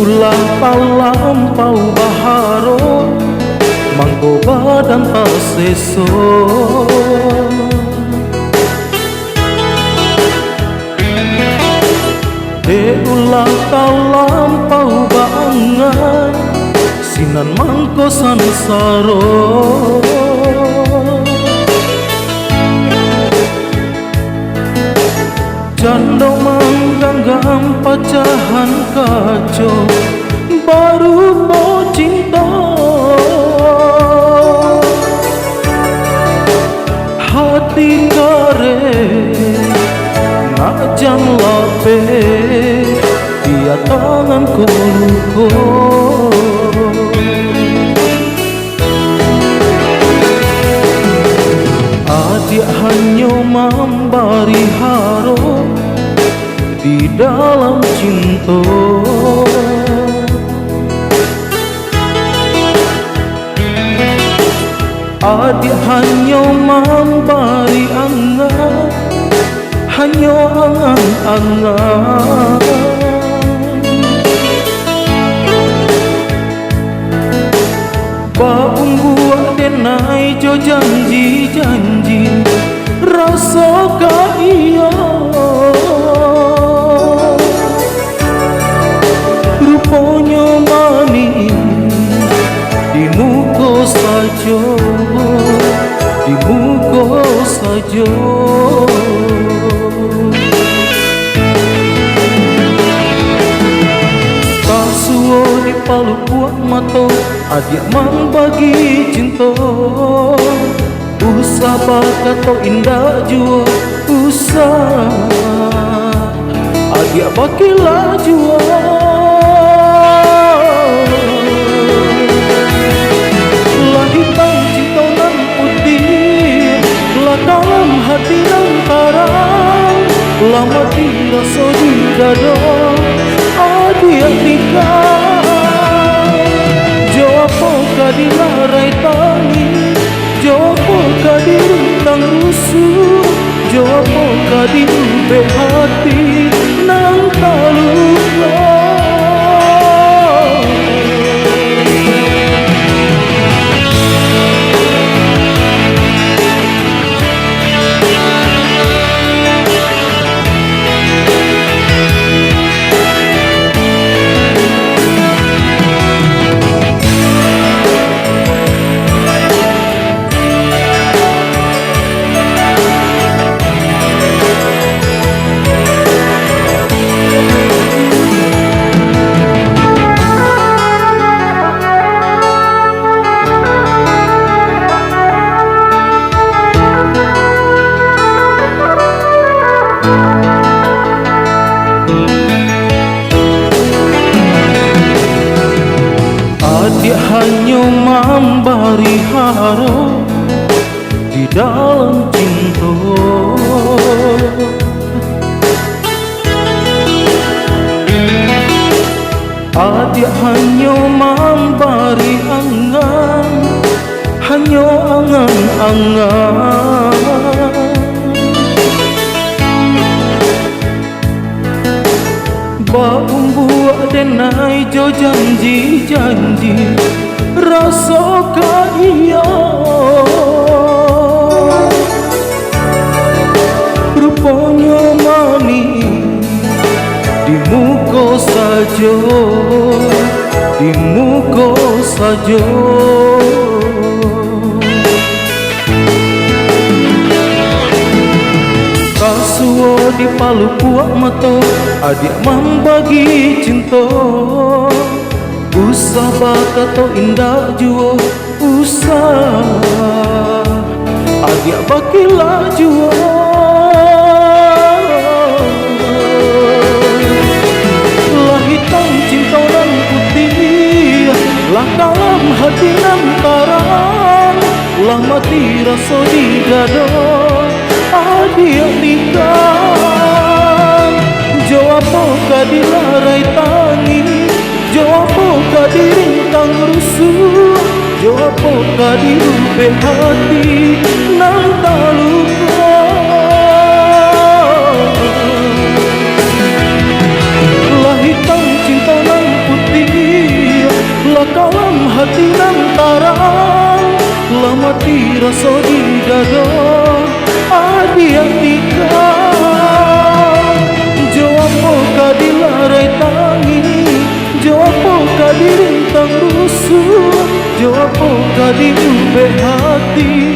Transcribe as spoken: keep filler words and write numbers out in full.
Ulah talampau baharok, mangko badan taseso. Dek ulah talampau baangan, sinan mangko sansaro. Cando mangganggam pacahan kaco, barupo cinto. Hati kareh, nak jan lapeh, bia tangan ko luko. Adiak hanyo mambari harok di dalam cinto. Adiak hanyo mambari angan, hanyo angan-angan. Baumbuak denai jo janji-janji, raso ka iyo. Ruponyo manih di muko sajo, di muko sajo. Tasuo di palupuak mato, adiak mambagi cinto. Usah bakato indak juo, usah adiak bakila juo. Lah itam cinto nan putiah, lah kalam hati nan tarang, lah mati raso di dado. Adiak nikah, jo apo ka dilarai tangih? Jo apo ka dirintang rusuah? Jo apo ka diubek hati nan taluko? Adiak hanyo mambari harok di dalam cinto. Adiak hanyo mambari angan, hanyo angan-angan. Baumbuak denai jo janji-janji, raso ka iyo. Ruponyo manih di muko sajo, di muko sajo. Tasuo di palupuak mato, adiak mambagi cinto. Usah bakato indak juo, usah adiak bakila juo. Lah itam cinto nan putiah, lah kalam hati nan tarang, lah mati raso di dado. Adiak nikah, jo apo ka dilarai tangih? Jo apo ka dirintang rusuah? Jo apo ka diubek hati nan taluko? Lah itam cinto nan putiah, Raso di dado adiak nikah, jo apo ka dilarai tangih, jo apo ka dirintang rusuah, jo apo ka diubek hati.